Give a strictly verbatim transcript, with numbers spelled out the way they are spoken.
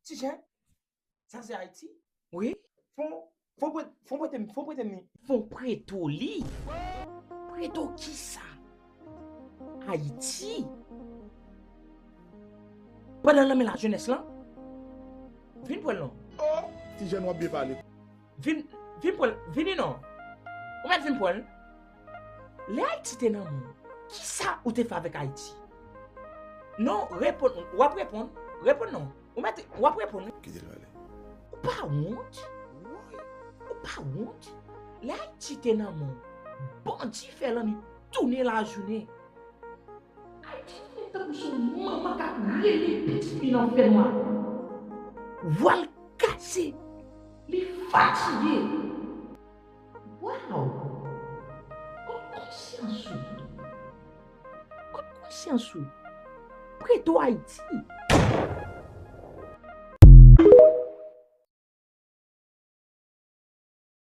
Ti Jen, sa se Ayiti? Wi. Fon, fon prete, fon prete m, fon prete m li. Fon prete w li? Prete w kisa? Ayiti? Pandan l nan men lajenès lan? Vin pran l non. Oh, Ti Jen, w ap byen pale. Vin, vin pran l, vini non. Ou mèt vin pran l. Lè Ayiti te nan men w, kisa ou te fè avèk Ayiti? Non, reponn, w ap reponn. Reponn non. Ou mèt, w ap reponn. Kite l pale. Ou pa wont? Ou pa wont? Lè Ayiti te nan men w, bandi fè lannwit tounen lajounen. Ayiti tounen tankou se yon manman k ap rele pitit li nan fènwa. Vwa l kase. Li fatige. Waw! Kot konsyans ou? Kot konsyans ou? Preto Ayiti.